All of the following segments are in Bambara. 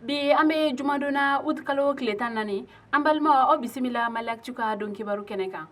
Bi an bɛ jumadon na, uti kalo tile 14. An balimaw, aw bisimila Maliactu ka don kibaru kɛnɛ kan.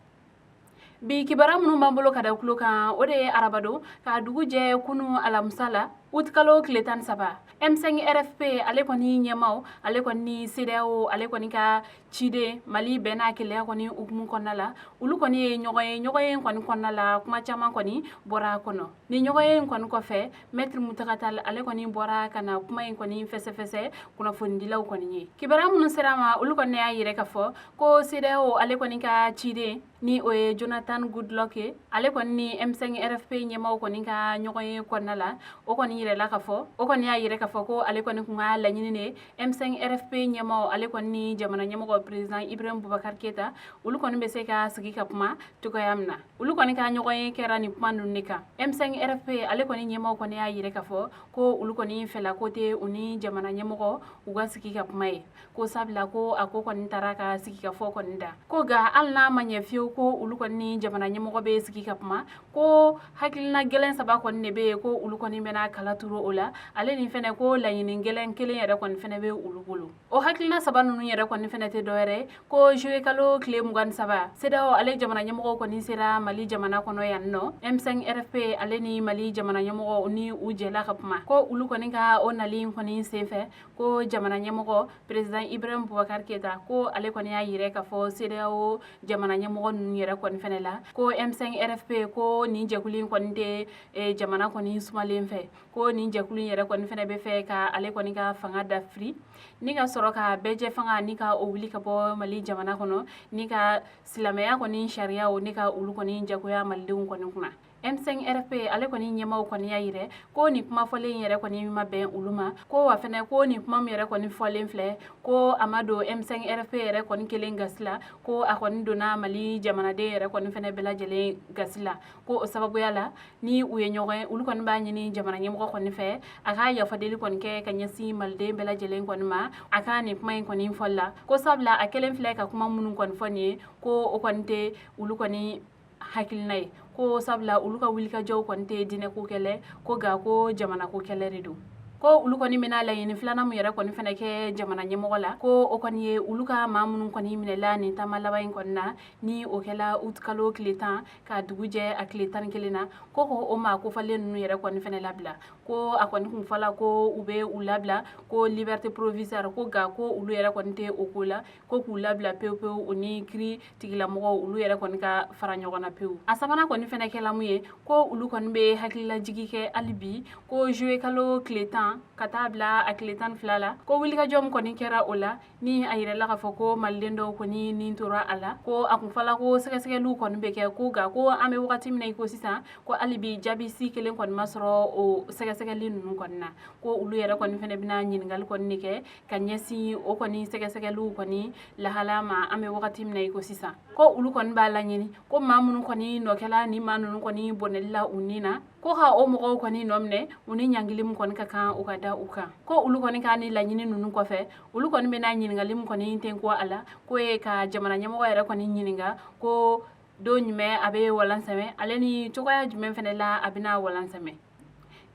Bi kibaruya minnu b'an bolo ka da tulo kan, o de ye arabadon ka dugu jɛ kunu alamisa la, uti kalo tile 13, M5 RFP ale kɔni ɲɛmaw, ale kɔni ni CEDEAO ale kɔni ka ciden Mali bɛn n'a kelenya kɔni hukumu kɔnɔna la, olu kɔni ye ɲɔgɔn ye. Ɲɔgɔn ye kɔni kɔnɔna la, kuma caman kɔni bɔra a kɔnɔ. Ni ɲɔgɔn ye kɔni kɔfɛ, Maître Mountaga Tall ale kɔni bɔra ka na kuma in kɔni fɛsɛfɛsɛ kunnafonidilaw kɔni ye. Kibaruya minnu sera ma, olu kɔni y'a yira k'a fɔ ko CEDEAO ale kɔni ka ciden, ni o ye Jonathan Goodluck ye, ale kɔni ni M5 RFP ɲɛmaaw kɔni ka ɲɔgɔn ye kɔnɔna la, o kɔni yirala k'a fɔ, o kɔni y'a yira k'a fɔ ko ale kɔni kun ka laɲini de M5 RFP ɲɛmaaw ale kɔni ni jamana ɲɛmɔgɔ président Ibrahim Boubacar Keita, olu kɔni bɛ se ka sigi ka kuma cogoya min na. Olu kɔni ka ɲɔgɔn ye kɛra nin kuma ninnu de kan. M5 RFP ale kɔni ɲɛmaaw kɔni y'a yira k'a fɔ ko olu kɔni fɛla ko tɛ u ni jamana ɲɛmɔgɔ u ka sigi ka kuma ye, ko sabula ko a ko kɔni taara ka sigi ka fɔ kɔni da ko, nka hali n'a ma ɲɛ fiyewu ko olu kɔni ni jamana ɲɛmɔgɔ bɛ sigi ka kuma, ko hakilina gɛlɛn saba kɔni de bɛ yen, ko olu kɔni bɛna kala turu o la. Ale ni fɛnɛ ko laɲini gɛlɛn kelen yɛrɛ kɔni fɛnɛ bɛ olu bolo. O hakilina saba ninnu yɛrɛ kɔni fɛnɛ tɛ dɔwɛrɛ ko juillet kalo tile 23, CEDEAO ale jamana ɲɛmɔgɔw kɔni sera Mali jamana kɔnɔ yan nɔ. M5 RFP ale ni Mali jamana ɲɛmɔgɔw ni u jɛla ka kuma, ko olu kɔni ka o nali kɔni senfɛ, ko jamana ɲɛmɔgɔ président Ibrahim Boubacar Keita, ko ale kɔni y'a yira k'a fɔ CEDEAO jamana ɲɛmɔgɔ ninnu yɛrɛ kɔni fɛnɛ la ko M5 RFP, ko nin jɛkulu in kɔni tɛ jamana kɔni sumalen fɛ, ko nin jɛkulu in yɛrɛ kɔni fɛnɛ bɛ fɛ ka ale kɔni ka fanga dafiri ni ka sɔrɔ ka bɛɛjɛ fanga ni ka o wuli ka bɔ Mali jamana kɔnɔ, ni ka silamɛya kɔni sariyaw ni ka olu kɔni jagoya malidenw kɔni kunna. M5 RFP ale kɔni ɲɛmaaw kɔni y'a yira ko nin kuma fɔlen in yɛrɛ kɔni ma bɛn olu ma, ko wa fɛnɛ ko nin kuma min yɛrɛ kɔni fɔlen filɛ, ko a ma don M5 RFP yɛrɛ kɔni kelen gasi la, ko a kɔni donna Mali jamanaden yɛrɛ kɔni fɛnɛ bɛɛ lajɛlen gasi la. Ko o sababuya la, ni u ye ɲɔgɔn ye, olu kɔni b'a ɲini jamana ɲɛmɔgɔ kɔni fɛ a ka yafadeli kɔni kɛ ka ɲɛsin maliden bɛɛ lajɛlen kɔni ma a ka nin kuma in kɔni fɔli la, ko sabula a kɛlen filɛ ka kuma minnu kɔni fɔ nin ye, ko o kɔni tɛ olu kɔni hakilina ye, ko sabula olu ka wulikajɔw kɔni tɛ diinɛko kɛlɛ ko, nka ko jamana ko kɛlɛ de don. Ko olu kɔni bɛna laɲini filanan min yɛrɛ kɔni fɛnɛ kɛ jamana ɲɛmɔgɔ la, ko o kɔni ye olu ka maa minnu kɔni minɛla nin taama laban in kɔni na, ni o kɛla uti kalo tile 10 ka dugu jɛ a tile 11 na, ko o maa kofɔlen ninnu yɛrɛ kɔni fɛnɛ labila. Ko a kɔni kun fɔla ko u bɛ u labila ko liberté provisoire, ko nka ko olu yɛrɛ kɔni tɛ o ko la, ko k'u labila pewu pewu, u ni kiri tigilamɔgɔw olu yɛrɛ kɔni ka fara ɲɔgɔn na pewu. A sabanan kɔni fɛnɛ kɛla mun ye? Ko olu kɔni bɛ hakililajigi kɛ hali bi ko juillet kalo tile 10 ka taa bila a tile 12 la, ko wulikajɔ min kɔni kɛra o la, ni a yirala k'a fɔ ko maliden dɔw kɔni nin tora a la, ko a kun fɔla ko sɛgɛsɛgɛliw kɔni bɛ kɛ, ko nka ko an bɛ wagati min na i ko sisan, ko hali bi jaabi si kelen kɔni ma sɔrɔ o sɛgɛsɛgɛli ninnu kɔni na, ko olu yɛrɛ kɔni fɛnɛ bɛna ɲininkali kɔni de kɛ ka ɲɛsin o kɔni sɛgɛsɛgɛliw kɔni lahala ma an bɛ wagati min na i ko sisan. Ko olu kɔni b'a laɲini ko maa minnu kɔni nɔkɛla ni maa ninnu kɔni bɔnɛli la u ni na, ko ka o mɔgɔw kɔni nɔ minɛ, u ni ɲangili min kɔni ka kan, u ka da u kan. Ko olu kɔni ka ni laɲini ninnu kɔfɛ, olu kɔni bɛna ɲininkali min kɔni ten ko a la, k'o ye ka jamana ɲɛmɔgɔ yɛrɛ kɔni ɲininka ko don jumɛn a bɛ walan sɛmɛ, ale ni cogoya jumɛn fɛnɛ la a bɛna walan sɛmɛ.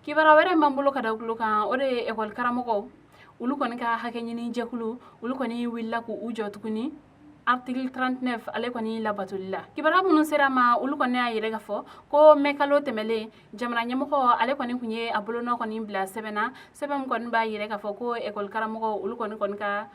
Kibaruya wɛrɛ b'an bolo ka da tulo kan, o de ye ekɔli karamɔgɔw olu kɔni ka hakɛ ɲini jɛkulu, olu kɔni wulila k'u jɔ tuguni article 39 ale kɔni labatoli la. Kibaruya minnu sera ma, olu kɔni y'a yira k'a fɔ ko mɛ kalo tɛmɛlen, jamana ɲɛmɔgɔ ale kɔni kun ye a bolonɔ kɔni bila sɛbɛn na, sɛbɛn min kɔni b'a yira k'a fɔ ko ekɔli karamɔgɔw olu kɔni ka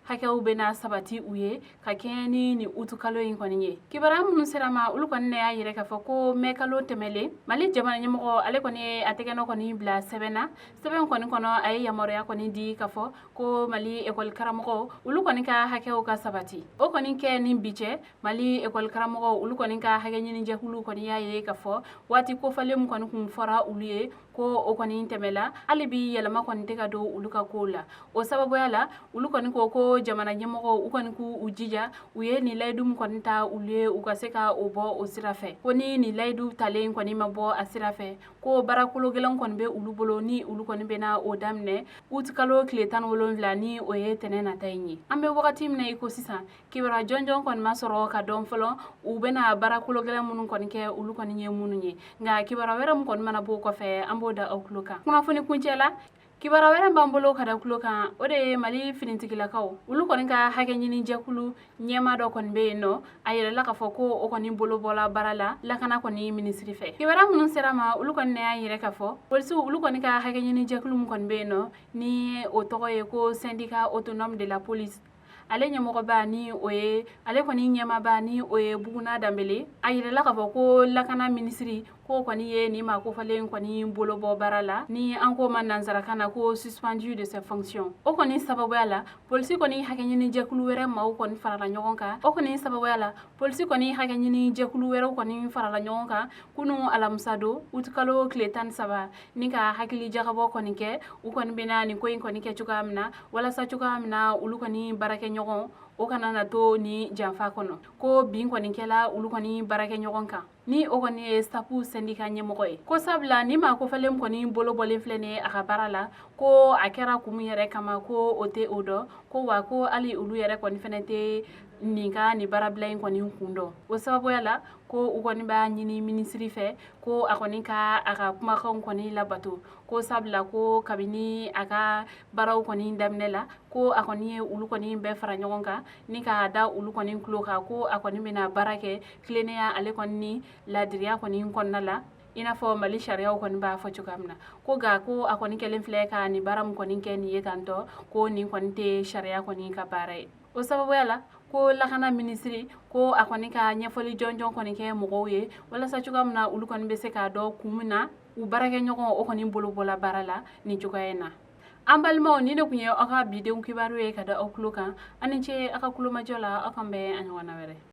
hakɛw bɛna sabati u ye ka kɛɲɛ ni nin utu kalo in kɔni ye. Kibaruya minnu sera ma, olu kɔni ne y'a yira k'a fɔ ko mɛ kalo tɛmɛlen, Mali jamana ɲɛmɔgɔ ale kɔni ye a tɛgɛnɔ kɔni bila sɛbɛn na. Sɛbɛn kɔni kɔnɔ, a ye yamaruya kɔni di k'a fɔ ko Mali ekɔli karamɔgɔw olu kɔni ka hakɛw ka sabati. O kɔni kɛ ni bi cɛ, Mali ekɔli karamɔgɔw olu kɔni ka hakɛ ɲini jɛkulu kɔni y'a ye k'a fɔ waati kofɔlen min kɔni kun fɔra olu ye, ko o kɔni tɛmɛla, hali bi yɛlɛma kɔni tɛ ka don olu ka kow la. O sababuya la, olu kɔni ko ko jamana ɲɛmɔgɔw u kɔni k'u jija, u ye nin layidu min kɔni ta olu ye, u ka se ka o bɔ o sira fɛ. Ko ni nin layidu talen kɔni ma bɔ a sira fɛ, ko baara kolo gɛlɛn kɔni bɛ olu bolo, ni olu kɔni bɛna o daminɛ uti kalo tile 17, ni o ye tɛnɛn nata in ye. An bɛ wagati min na i ko sisan, kibaruya jɔnjɔn kɔni ma sɔrɔ ka dɔn fɔlɔ u bɛna baara kolo gɛlɛn minnu kɔni kɛ, olu kɔni ye minnu ye. Nka kibaruya wɛrɛ min kɔni mana b'o kɔfɛ, an b'o da aw tulo kan kunnafoni kuncɛ la. Kibaruya wɛrɛ b'an bolo ka da tulo kan, o de ye Mali finitigilakaw olu kɔni ka hakɛ ɲini jɛkulu ɲɛmaa dɔ kɔni bɛ yen nɔ. A yirala k'a fɔ ko o kɔni bolo bɔla baara la lakana kɔni minisiri fɛ. Kibaruya minnu sera ma, olu kɔni y'a yira k'a fɔ polisiw olu kɔni ka hakɛ ɲini jɛkulu min kɔni bɛ yen nɔ, ni o tɔgɔ ye ko Syndicat autonome de la police, ale ɲɛmɔgɔba ni o ye ale kɔni ɲɛmaaba ni o ye Buguna Danbele, a yirala k'a fɔ ko lakana minisiri ko kɔni ye nin maa kofɔlen kɔni bolo bɔ baara la, ni an ko ma nansarakan na ko suspendu de ses fonctions. O kɔni sababuya la, polisi kɔni hakɛ ɲini jɛkulu wɛrɛ maaw kɔni farala ɲɔgɔn kan. O kɔni sababuya la, polisi kɔni hakɛ ɲini jɛkulu wɛrɛw kɔni farala ɲɔgɔn kan kunu alamisa don, utikalo tile 13, ni ka hakili jagabɔ kɔni kɛ. U kɔni bɛna nin ko in kɔni kɛ cogoya min na, walasa cogoya min na olu kɔni baarakɛɲɔgɔn o kana na to ni janfa kɔnɔ, ko bin kɔni kɛla olu kɔni baarakɛɲɔgɔn kan, ni o kɔni ye STAPS syndicat ɲɛmɔgɔ ye. Ko sabula ni maa kofɔlen kɔni bolo bɔlen filɛ nin ye a ka baara la, ko a kɛra kun min yɛrɛ kama, ko o tɛ o dɔn, ko wa ko hali olu yɛrɛ kɔni fɛnɛ tɛ nin ka nin baarabila in kɔni kun dɔn. O sababuya la, ko u kɔni b'a ɲini minisiri fɛ ko a kɔni ka a ka kumakanw kɔni labato, ko sabula ko kabini a ka baaraw kɔni daminɛ la, ko a kɔni ye olu kɔni bɛɛ fara ɲɔgɔn kan ni k'a da olu kɔni tulo kan, ko a kɔni bɛna baara kɛ tilennenya ale kɔni ni laadiriya kɔni kɔnɔna la, i n'a fɔ Mali sariyaw kɔni b'a fɔ cogoya min na. Ko nka ko a kɔni kɛlen filɛ ka nin baara min kɔni kɛ nin ye tantɔ, ko nin kɔni tɛ sariya kɔni ka baara ye. O sababuya la, ko lakana minisiri ko a kɔni ka ɲɛfɔli jɔnjɔn kɔni kɛ mɔgɔw ye, walasa cogoya min na olu kɔni bɛ se k'a dɔn kun min na u baarakɛɲɔgɔn o kɔni bolo bɔla baara la nin cogoya in na. An balimaw, nin de tun ye aw ka bidenw kibaru ye ka da aw tulo kan. Aw ni ce aw ka kulomajɔ la. Aw kan bɛn a ɲɔgɔnna wɛrɛ.